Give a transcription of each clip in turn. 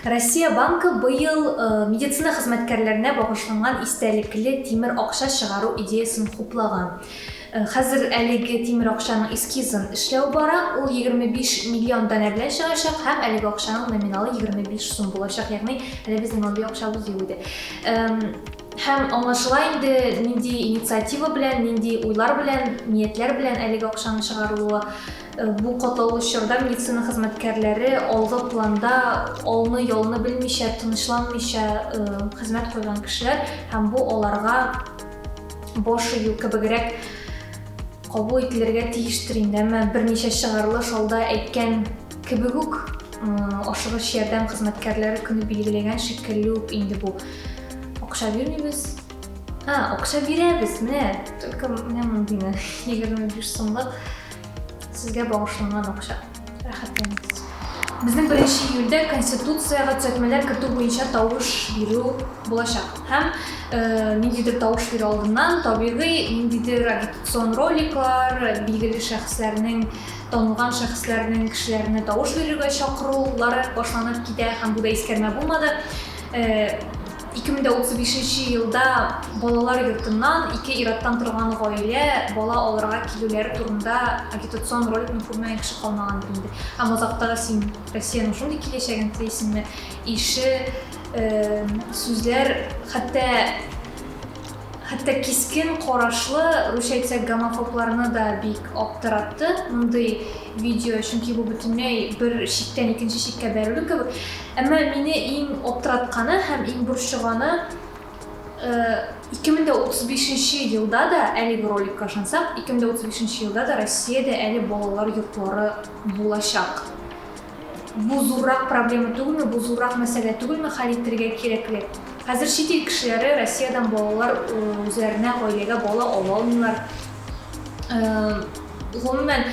Россия банкы быел медицина хезмәткәрләренә багышланган истәлекле тимер акча чыгару идеясен хуплаган. Хәзер әлеге тимер акчаның эскизын эшләү бара, ул 25 миллион данә белән чыгачак һәм әлеге акчаның номиналы 25 сум булачак, ягъни әле безнең андый акчабыз юк иде. Һәм аңлашыла инде, нинди инициатива белән, нинди уйлар белән, ниятләр белән әлеге акчаның чыгарылуы. Бу катлаулы чорда медицина хезмәткәрләре алгы планда алны-ялны белмичә, тынычланмыйча хезмәт куйган кешеләр һәм бу аларга баш ию кебегрәк кабул ителергә тиештер инде. Әмма берничә чыгарылыш алда әйткән кебек үк, ашыгыч ярдәм хезмәткәрләре көне билгеләгән шикелле үк инде бу. Акча бирмибез. А, акча бирәбез, менә, только менә мондыйны, 25 сумлык сезгә багышланган акча. Рәхәтләнегез. Безнең 1 июльдә Конституциягә төзәтмәләр кертү буенча тавыш бирү булачак. Һәм э, ниндидер тавыш бирү алдыннан табигый ниндидер агитацион роликлар, билгеле шәхесләрнең, танылган шәхесләрнең кешеләрне тавыш бирергә чакырулары башланып китә һәм бу да искәрмә булмады. Э, 2035 елда балалар йортыннан ике ир-аттан торган гаилә бала алырга килүләре турында агитацион роликны күрмәгән кеше калмагандыр инде. Һәм азакта син Россиянең шундый киләчәген телисеңме? Ише э, сүзләр хәтта хәтта кискен карашлы, русча әйтсәк, гомофобларны да бик аптыратты мондый видео, чөнки бу бөтенләй бер чиктән икенче чиккә бәрелү кебек. Әмма мине иң аптыратканы һәм иң борчыганы, 2035 нче елда да, әлеге роликка ышансак, 2035 нче елда да Россиядә әле балалар йортлары булачак. Бу зуррак проблема түгелме, бу зуррак мәсьәлә түгелме хәл итергә кирәкле? Хәзер чит ил кешеләре Россиядән балалар үзләренә гаиләгә бала ала алмыйлар. Гомумән,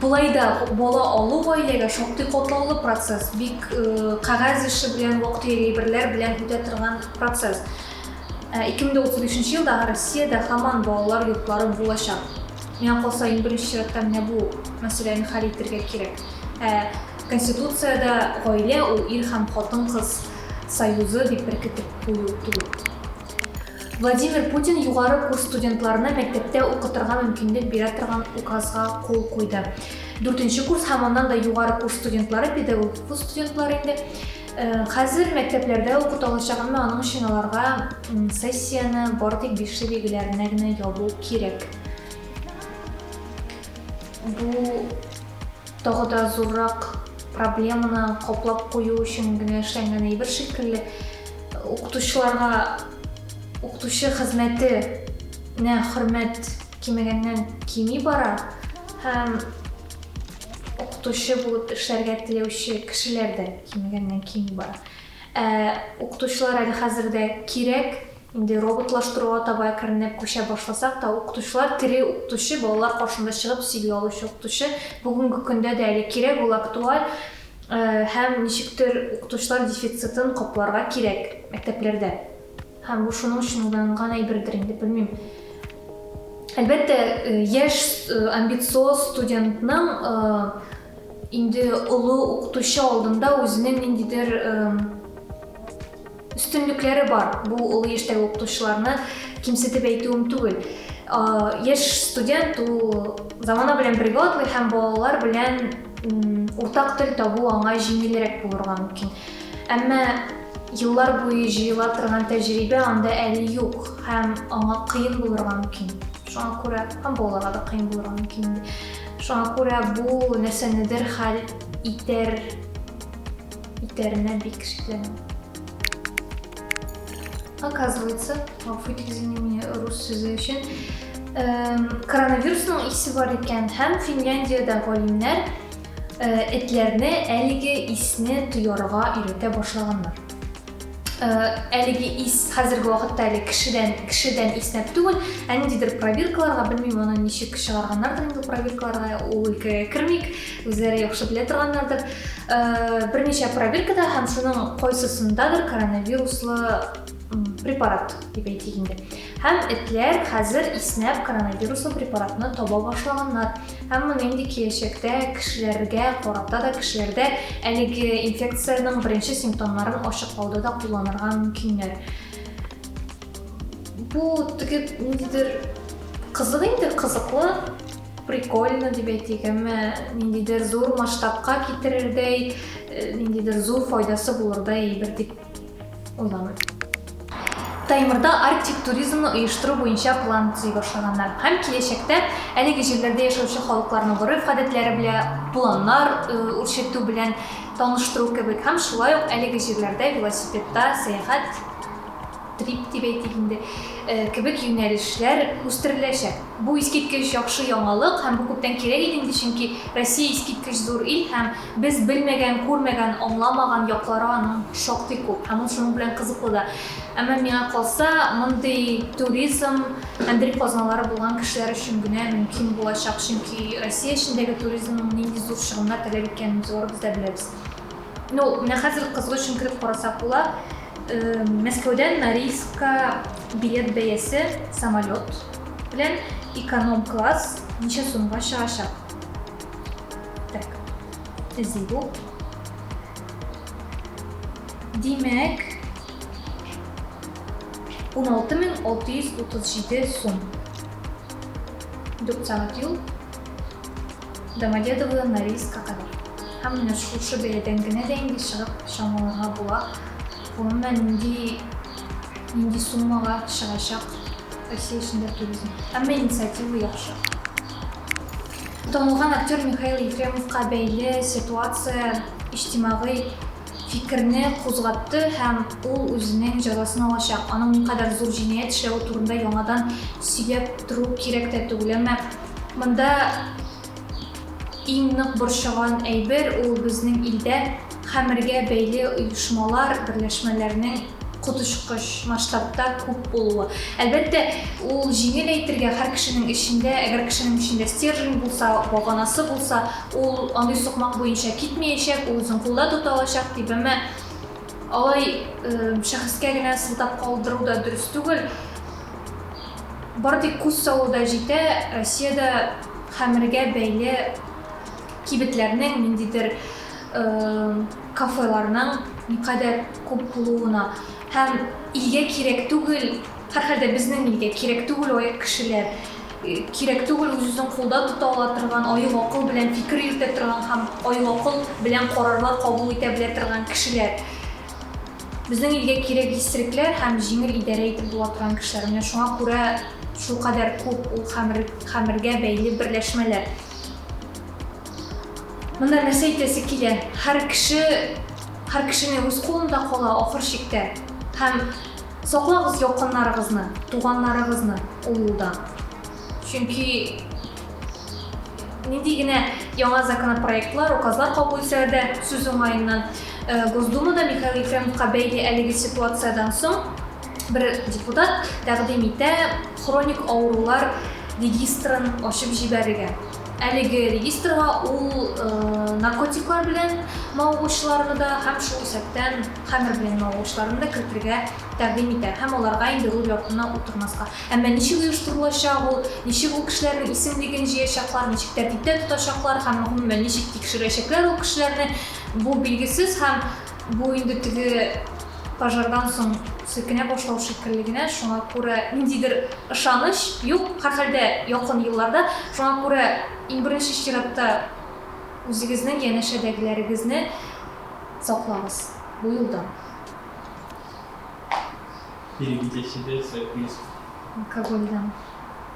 Болай да бала алу гаиләгә шактый катлаулы процесс, бик кәгазь эше белән, вак-төяк әйберләр белән үтә торган процесс. 2035 нче елда Россиядә һаман балалар йортлары булачак. Миңа калса, иң беренче чиратта менә бу мәсьәләне хәл итергә кирәк. Ә Конституциядә гаилә ул ир һәм хатын-кыз союзы дип беркетеп кую түгел. Владимир Путин югары курс студентларына мәктәптә укытырга мөмкинлек бирә торган указга кул куйды. Дүртенче курс һәм аннан да югары курс студентлары, педагогик вуз студентлары инде, э, хәзер мәктәпләрдә укыта алачак, әмма аның өчен аларга сессияне бары тик бишле билгеләренә генә ябу кирәк. Бу тагы да зуррак проблеманы каплап кую өчен генә эшләнгән әйбер шикелле. Укытучыларга укытучы хезмәтенә хөрмәт кимегәннән кими бара һәм укытучы булып эшләргә теләүче кешеләр дә кимегәннән кими бара. Ә укытучылар әле хәзер дә кирәк, инде роботлаштыруга таба әкренләп күчә башласак та, укытучылар, тере укытучы, балалар каршында чыгып сөйли алучы укытучы бүгенге көндә дә әле кирәк, ул актуаль. Һәм ничектер укытучылар дефицитын капларга кирәк мәктәпләрдә. Һәм бу шуның өчен уйланган әйбердер инде, белмим. Әлбәттә, яшь амбициоз студентның инде олы укытучы алдында үзенең ниндидер Өстенлекләре бар. Бу олы яшьтәге укытучыларны кимсетеп әйтүем түгел. Яшь студент ул замана белән бергә атлый һәм балалар белән уртак тел табу аңа җиңелрәк булырга мөмкин. Әмма еллар буе җыела торган тәҗрибә анда әле юк һәм аңа кыен булырга мөмкин. Шуңа күрә һәм балаларга да кыен булырга мөмкин инде. Шуңа күрә бу нәрсәнедер хәл итәр итәренә бик шикләнәм. Оказывается, гафу итегез инде мине рус сүзе өчен, коронавирусның исе бар икән һәм Финляндиядә галимнәр этләрне әлеге исне тоярга өйрәтә башлаганнар. Әлеге ис хәзерге вакытта әле кешедән кешедән иснәп түгел, ә ниндидер пробиркаларга, белмим, аны ничек чыгарганнардыр инде пробиркаларга, ул өлкәгә кермик, үзләре яхшы белә торганнардыр. Берничә пробиркада һәм шуның кайсысындадыр коронавируслы Препарат дип әйтик инде. Һәм этләр хәзер иснәп коронавируслы препаратны таба башлаганнар. Һәм моны инде киләчәктә кешеләргә карата да кешеләрдә әлеге инфекциянең беренче симптомнарын ачыклауда да кулланырга мөмкиннәр. Бу теге ниндидер кызык инде, кызыклы, прикольно дип әйтик, әмма ниндидер зур масштабка китерердәй, ниндидер зур файдасы булырдай әйбер дип уйламыйм. Таймырда арктик туризмны оештыру буенча план төзи башлаганнар һәм киләчәктә әлеге җирләрдә яшәүче халыкларның гореф-гадәтләре белән боланнар үрчетү белән таныштыру кебек һәм шулай ук әлеге җирләрдә велосипедта сәяхәт трип дип әйтик инде, кебек юнәлешләр үстереләчәк. Бу искиткеч яхшы яңалык һәм бу күптән кирәк иде инде, чөнки Россия искиткеч зур ил һәм без белмәгән, күрмәгән, аңламаган яклары аның шактый күп һәм ул шуның белән кызыклы да. Әмма миңа калса, мондый туризм әндри казналары булган кешеләр өчен генә мөмкин булачак, чөнки Россия эчендәге туризмның нинди зур чыгымнар таләп иткәнен без барыбыз да беләбез. Ну, менә хәзер кызык өчен кереп карасак була. Мәскәүдән Норильскка билет бәясе самолет белән эконом класс ничә сумга чыгачак? Так, эзли бу. Димәк, 16637 сум. 4 сәгать юл. Домодедово, Норильскка кадәр. Һәм менә шушы бәядән генә дә инде чыгып чамаларга була. Гомумән, нинди нинди суммага чыгачак Россия эчендә туризм. Әмма инициатива яхшы. Танылган актер Михаил Ефремовка бәйле ситуация иҗтимагый фикерне кузгатты һәм ул үзенең җәзасын алачак. Аның никадәр зур җинаять эшләве турында яңадан сөйләп тору кирәк тә түгел. Әмма Монда иң нык борчыган әйбер, ул безнең илдә хәмергә бәйле оешмалар, берләшмәләрнең коточкыч масштабта күп булуы. Әлбәттә, ул җиңел әйтергә, һәр кешенең эчендә, әгәр кешенең эчендә стержень булса, баганасы булса, ул андый сукмак буенча китмәячәк, ул үзен кулда тота алачак дип, әмма алай шәхескә генә сылтап калдыру да дөрес түгел. Бары тик күз салу да җитә, Россиядә хәмергә бәйле кибетләрнең, ниндидер кафеларның никадәр күп булуына. Һәм илгә кирәк түгел, һәрхәлдә безнең илгә кирәк түгел аек кешеләр, кирәк түгел үз-үзен кулда тота ала торган, аек акыл белән фикер йөртә торган һәм аек акыл белән карарлар кабул итә белә торган кешеләр. Безнең илгә кирәк исерекләр һәм җиңел идарә итеп була торган кешеләр. Менә шуңа күрә шулкадәр күп ул хәмер, хәмергә бәйле берләшмәләр. Монда нәрсә әйтәсе килә? Һәр кеше, һәр кешенең үз кулында кала ахыр чиктә. Һәм саклагыз якыннарыгызны, туганнарыгызны ул юлдан. Чөнки нинди генә яңа законопроектлар, указлар кабул итсәләр дә, сүз уңаеннан, Госдумада Михаил Ефремовка бәйле әлеге ситуациядән соң бер депутат тәкъдим итә хроник авырулар регистрын ачып җибәрергә. Әлеге регистрга ул наркотиклар белән мавыгучыларны да һәм шул исәптән хәмер белән мавыгучыларны да кертергә тәкъдим итә һәм аларга инде руль артына утырмаска. Әмма ничек оештырылачак ул, ничек ул кешеләрнең исемлеген җыячаклар, ничек тәртиптә тотачаклар һәм гомумән ничек тикшерәчәкләр ул кешеләрне, бу билгесез һәм бу инде теге пожардан соң селкенә башлау шикелле генә, шуңа күрә ниндидер ышаныч юк, һәрхәлдә якын елларда, шуңа күрә иң беренче чиратта үзегезнең янәшәдәгеләрегезне саклагыз бу юлдан. Берегите себя, своих близких. Алкогольдән.